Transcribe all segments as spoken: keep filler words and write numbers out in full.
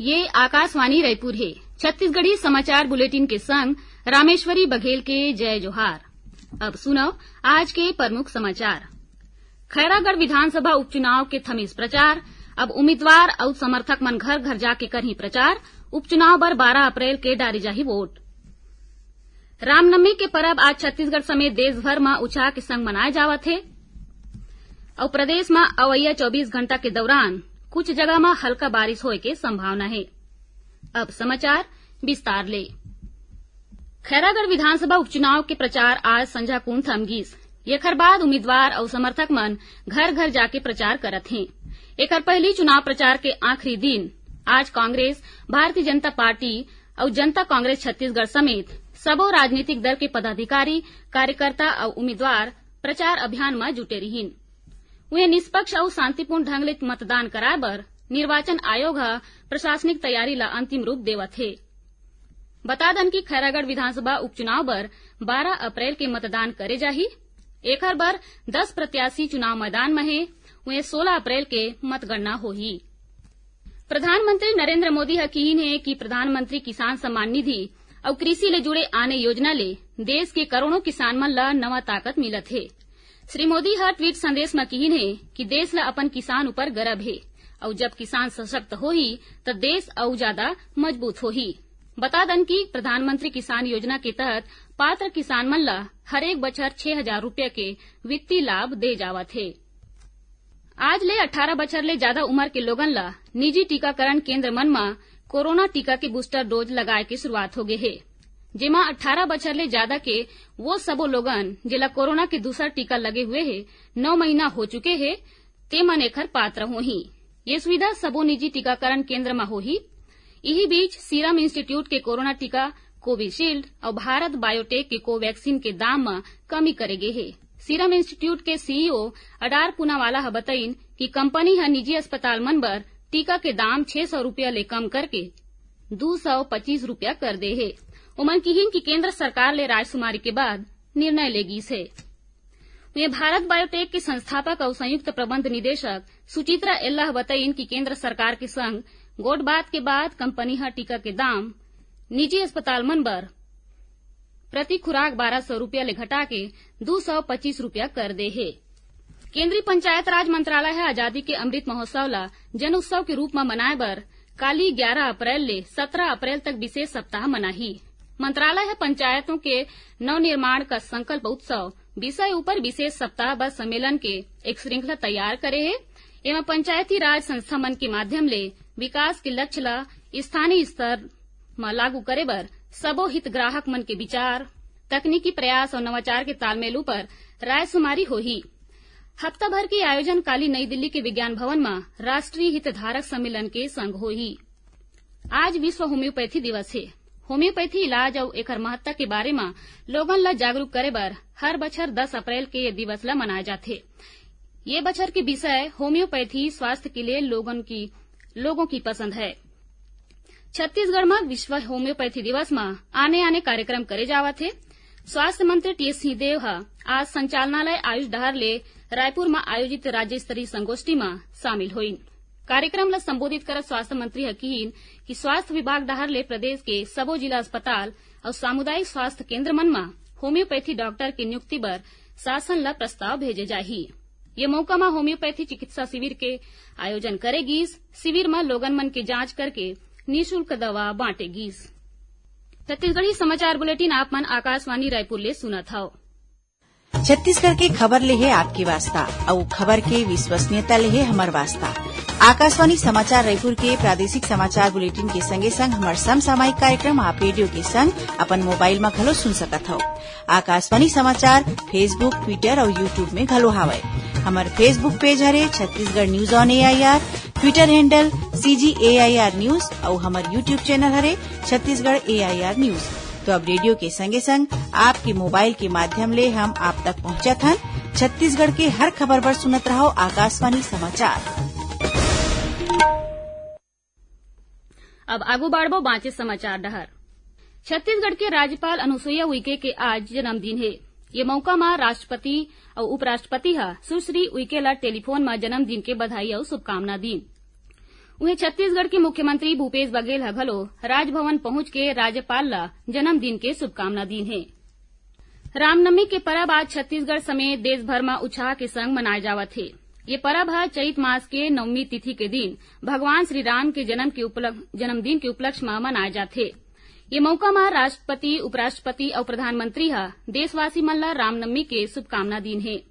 ये आकाशवाणी रायपुर हे। छत्तीसगढ़ी समाचार बुलेटिन के संग रामेश्वरी बघेल के जय जोहार। अब सुनव आज के प्रमुख समाचार। खैरागढ़ विधानसभा उपचुनाव के थमिस प्रचार, अब उम्मीदवार अउ समर्थक मन घर घर जाके करही प्रचार। उपचुनाव बर बारह अप्रैल के डारे जाही वोट। रामनवमी के परब आज छत्तीसगढ़ समेत देश भर म उत्साह के संग मनाए जावत हे। अउ प्रदेश म अवइया चौबीस घंटा के दौरान कुछ जगह म हल्का बारिश होए के संभावना हे। अब समाचार विस्तार ले। खैरागढ़ विधानसभा उपचुनाव के प्रचार आज संझा कुन थम गिस। एखर बाद उम्मीदवार अउ समर्थक मन घर घर जाके प्रचार करत हें। एखर पहिली चुनाव प्रचार के आखिरी दिन आज कांग्रेस, भारतीय जनता पार्टी अउ जनता कांग्रेस छत्तीसगढ़ समेत सबो राजनीतिक दल के पदाधिकारी, कार्यकर्ता अउ उम्मीदवार प्रचार अभियान म जुटे रिहिन। उहें, निष्पक्ष अउ शांतिपूर्ण ढंग ले मतदान कराए बर निर्वाचन आयोग ह प्रशासनिक तैयारी ल अंतिम रूप देवत हे। बता दन कि खैरागढ़ विधानसभा उपचुनाव बर बारह अप्रैल के मतदान करे जाही। एखर बर दस प्रत्याशी चुनाव मैदान म हे, उहें सोलह अप्रैल के मतगणना होही। प्रधानमंत्री नरेंद्र मोदी ह किहीन हे कि प्रधानमंत्री किसान सम्मान निधि अउ कृषि ले जुड़े आने योजना ले देश के करोड़ों किसान मन ल नवा ताकत मिलत हे। श्री मोदी ह ट्वीट संदेश म किहीन हे कि देश ल अपन किसान ऊपर गर्व हे अउ जब किसान सशक्त होही, त देश अउ जादा मजबूत होही। बता दन कि प्रधानमंत्री किसान योजना के तहत पात्र किसान मन ल हरेक बछर छह हजार रुपया के वित्तीय लाभ दे जावत हे। आज ले अट्ठारह बछर ले जादा उमर के लोगन ल निजी टीकाकरण केंद्र मन म कोरोना टीका के बूस्टर डोज लगाए के शुरुआत हो गे हे, जेमा अट्ठारह बछर ले जादा के वो सबो लोगन, जेला कोरोना के दूसर टीका लगे हुए हे, नौ महीना हो चुके हे, ते मन एखर पात्र होही। ये सुविधा सबो निजी टीकाकरण केंद्र म होही। इही बीच, सीरम इंस्टीट्यूट के कोरोना टीका कोविशील्ड अउ भारत बायोटेक के कोवैक्सीन के दाम म कमी करे गे हे। सीरम इंस्टीट्यूट के सीईओ अडार पूनावाला ह बतइन कि कंपनी ह निजी अस्पताल मन बर टीका के दाम छह सौ रुपया ले कम करके दू सौ पच्चीस रुपया कर दे हे। ओमन किहीन कि केंद्र सरकार ले रायशुमारी के बाद निर्णय ले गीस हे। उहें, भारत बायोटेक के संस्थापक अउ संयुक्त प्रबंध निदेशक सुचित्रा एल्ला ह बतइन कि केंद्र सरकार के संग गोठबात के बाद कंपनी ह टीका के दाम निजी अस्पताल मन बर प्रति खुराक बारह सौ रुपया ले घटाके दू सौ पच्चीस रुपया कर दे हे। केंद्रीय पंचायत राज मंत्रालय ह आजादी के अमृत महोत्सव ल जन उत्सव के रूप म मनाए बर काली ग्यारह अप्रैल ले सत्रह अप्रैल तक विशेष सप्ताह मनाही। मंत्रालय ह पंचायतों के नवनिर्माण का संकल्प उत्सव विषय ऊपर विशेष सप्ताह बर सम्मेलन के एक श्रृंखला तैयार करे हे। एमा पंचायती राज संस्था मन के माध्यम ले विकास के लक्ष्य ल स्थानीय स्तर म लागू करे बर सबो हितग्राहक मन के विचार, तकनीकी प्रयास अउ नवाचार के तालमेल ऊपर रायशुमारी होही। हफ्ता भर के आयोजन काली नई दिल्ली के विज्ञान भवन म राष्ट्रीय हितधारक सम्मेलन के संग होही। आज विश्व होम्योपैथी दिवस हे। होम्योपैथी इलाज अउ एकर महत्ता के बारे म लोगन ल जागरूक करे बर हर बछर दस अप्रैल के ये दिवस ल मनाए जाथे। ये बछर के विषय होम्योपैथी स्वास्थ्य के लिए लोगन की, लोगों की पसंद है। छत्तीसगढ़ म विश्व होम्योपैथी दिवस म आने-आने कार्यक्रम करे जावत हे। स्वास्थ्य मंत्री टीएस सिंहदेव ह आज संचालनालय आयुष डहर ले रायपुर म आयोजित राज्य स्तरीय संगोष्ठी म शामिल होइन। कार्यक्रम ल संबोधित करत स्वास्थ्य मंत्री ह किहीन कि स्वास्थ्य विभाग डहर ले प्रदेश के सबो जिला अस्पताल अउ सामुदायिक स्वास्थ्य केंद्र मन म होम्योपैथी डॉक्टर के नियुक्ति बर शासन ल प्रस्ताव भेजे जाही। ये मौका म होम्योपैथी चिकित्सा शिविर के आयोजन करे गीस। शिविर म लोगन मन के जांच करके निशुल्क दवा बांटे गीस। छत्तीसगढ़ी समाचार बुलेटिन आप मन आकाशवाणी रायपुर ले सुनत हव। छत्तीसगढ़ के खबर ले हे आपके वास्ता, अउ खबर के विश्वसनीयता ले हे हमर वास्ता। आकाशवाणी समाचार रायपुर के प्रादेशिक समाचार बुलेटिन के संगे संग हमर समसामयिक कार्यक्रम आप रेडियो के संग अपन मोबाइल म घलो सुन सकत हव। आकाशवाणी समाचार Facebook, Twitter अउ YouTube में घलो हावय। हमर Facebook पेज हरे Chhattisgarh news on AIR, Twitter handle CG AIR news अउ हमर YouTube चैनल हरे छत्तीसगढ़ एआईआर न्यूज। तो अब रेडियो के संगे संग आपके मोबाइल के माध्यम ले हम आप तक पहुंचत हन। छत्तीसगढ़ के हर खबर बर सुनत रहव आकाशवाणी समाचार। अब आगू बाढ़बो बांचे समाचार डहर। छत्तीसगढ़ के राज्यपाल अनुसुईया उइके के आज जन्मदिन हे। ये मौका म राष्ट्रपति अउ उपराष्ट्रपति ह सुश्री उइके ल टेलीफोन म जन्मदिन के बधाई अउ शुभकामना दीन। उहें, छत्तीसगढ़ के मुख्यमंत्री भूपेश बघेल ह घलो राजभवन पहुंच के राज्यपाल ल जन्मदिन के शुभकामना दीन हे। रामनवमी के परब आज छत्तीसगढ़ समेत देश भर म उत्साह के संग मनाए जावत हे। ये परब ह चैत मास के नवमी तिथि के दिन भगवान श्री राम के जन्म के उपलक्ष, जन्मदिन के उपलक्ष्य म मनाए जाथे। ये मौका म राष्ट्रपति, उपराष्ट्रपति अउ प्रधानमंत्री ह देशवासी मन ल रामनवमी के शुभकामना दीन हे।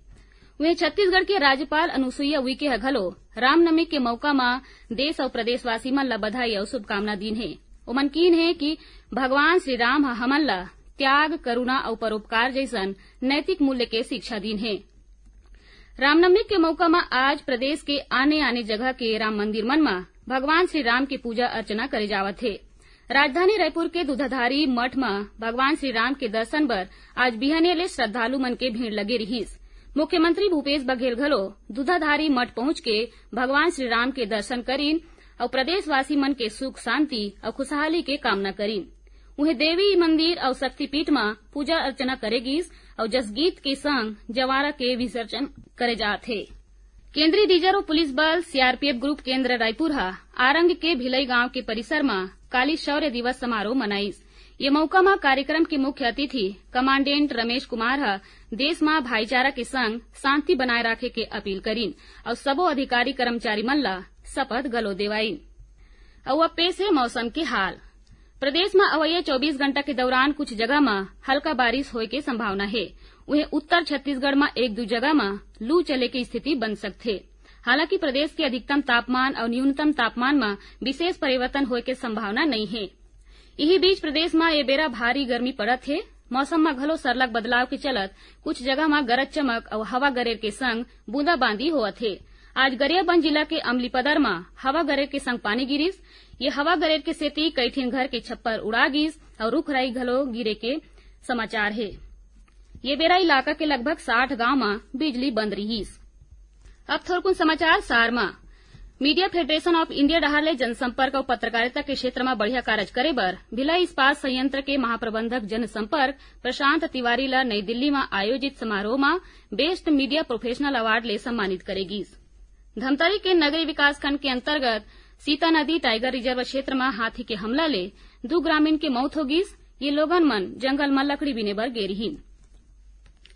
उहें, छत्तीसगढ़ के राज्यपाल अनुसुईया उइके ह घलो रामनवमी के मौका म देश अउ प्रदेशवासी मन ल बधाई अउ शुभकामना दीन हे। ओमन कीन हे कि भगवान श्री राम ह हमन ल त्याग, करुणा अउ परोपकार जइसन नैतिक मूल्य के शिक्षा दीन हे। रामनवमी के मौका म आज प्रदेश के आने-आने जगह के राम मंदिर मन म भगवान श्री राम के पूजा अर्चना करे जावत हे। राजधानी रायपुर के दूधाधारी मठ म भगवान श्री राम के दर्शन बर आज बिहनिया ले श्रद्धालु मन के भीड़ लगे रिहिस। मुख्यमंत्री भूपेश बघेल घलो दूधाधारी मठ पहुंच के भगवान श्री राम के दर्शन करिन अउ प्रदेशवासी मन के सुख, शांति अउ खुशहाली के कामना करिन। उहें, देवी मंदिर अउ शक्तिपीठ म पूजा अर्चना करे गिस अउ जसगीत के संग जवारा के विसर्जन करे जात हे। केंद्रीय रिजर्व पुलिस बल, सीआरपीएफ ग्रुप केंद्र रायपुर ह आरंग के भिलई गांव के परिसर म काली शौर्य दिवस समारोह मनाइस। ये मौका म कार्यक्रम के मुख्य अतिथि कमांडेंट रमेश कुमार ह देश म भाईचारा के संग शांति बनाए राखे के अपील करिन अउ सबो अधिकारी कर्मचारी मन ल शपथ घलो देवाइन। अउ अब पेश हे मौसम के हाल। प्रदेश म अवइया चौबीस घंटा के दौरान कुछ जगह म हल्का बारिश होए के संभावना हे। उहें, उत्तर छत्तीसगढ़ म एक दू जगह म लू चले के स्थिति बन सकथे। हालांकि प्रदेश के अधिकतम तापमान अउ न्यूनतम तापमान म विशेष परिवर्तन होए के संभावना नइ हे। इही बीच, प्रदेश म ए बेरा भारी गर्मी पड़त हे। मौसम म घलो सरलग बदलाव के चलत कुछ जगह म गरज चमक अउ हवा गरेर के संग बूंदाबांदी होवत हे। आज गरियाबंद जिला के अमलीपदर म हवा गरेर के संग पानी गिरिस। ये हवा गरेर के सेती कई ठिन घर के छप्पर उड़ा गिस अउ रूख राई घलो गिरे के समाचार हे। ये बेरा इलाका के लगभग साठ गांव म बिजली बंद रिहिस। अब थोरकुन समाचार सार म। मीडिया फेडरेशन ऑफ इंडिया डहार ले जनसंपर्क अउ पत्रकारिता के क्षेत्र म बढ़िया कारज करे बर भिलाई इस्पात संयंत्र के महाप्रबंधक जनसंपर्क प्रशांत तिवारी ल नई दिल्ली म आयोजित समारोह म बेस्ट मीडिया प्रोफेशनल अवार्ड ले सम्मानित करे गिस। धमतरी के नगरी विकासखंड के अंतर्गत सीता नदी टाइगर रिजर्व क्षेत्र म हाथी के हमला ले दू ग्रामीण के मौत हो गिस। ये लोगन मन जंगल म लकड़ी बीने बर गे रिहिन।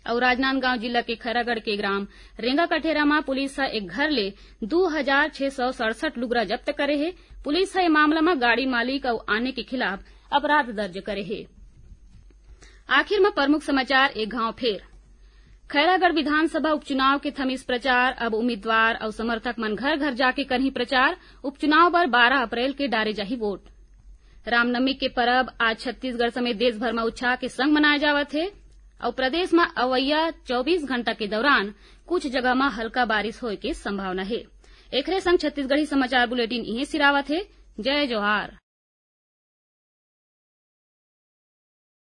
अउ राजनांदगांव जिला के खैरागढ़ के ग्राम रेंगा कठेरा म पुलिस ह एक घर ले दू हजार छह सौ सड़सठ लुगरा जब्त करे हे। पुलिस ह ए मामला म गाड़ी मालिक अउ आने के खिलाफ अपराध दर्ज करे हे। आखिर म प्रमुख समाचार एक घांव फेर। खैरागढ़ विधानसभा उपचुनाव के थमिस प्रचार, अब उम्मीदवार अउ समर्थक मन घर-घर जाके करही प्रचार, उपचुनाव बर बारह अप्रैल के डारे जाही वोट। रामनवमी के परब आज छत्तीसगढ़ समेत देश भर म उत्साह के संग मनाए जावत हे अउ प्रदेश म अवइया चौबीस घंटा के दौरान कुछ जगह म हल्का बारिश होए के संभावना हे। एखरे संग छत्तीसगढ़ी समाचार बुलेटिन इहें सिरावत हे। जय जोहार।